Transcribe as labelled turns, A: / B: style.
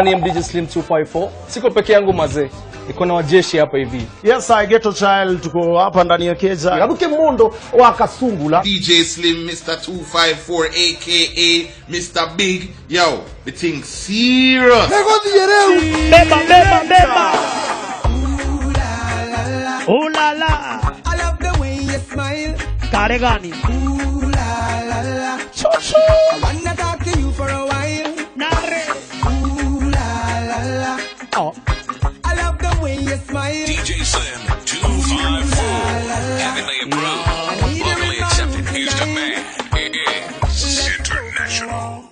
A: na ni DJ Slim 254. Siko peke yangu mazee. Niko na wajeshi hapa hivi.
B: Yes, I Ghetto Child, tuko hapa ndani ya keja.
C: Garuke mondo wakasungula.
D: DJ Slim, Mr. 254, aka Mr. Big. Yo, the thing serious.
E: Beba, beba, beba. Ooh la la.
F: I love the way you smile.
E: Kare gani?
F: Ooh la la la. I wanna talk to you for a while.
E: Nare.
F: Ooh la la la.
E: Oh.
F: I love the way you smile.
G: DJ Slim 254. Heavenly approved.
F: I need a
G: Locally
F: reminder
G: accepted. Here's the
F: tonight.
G: man. It's international.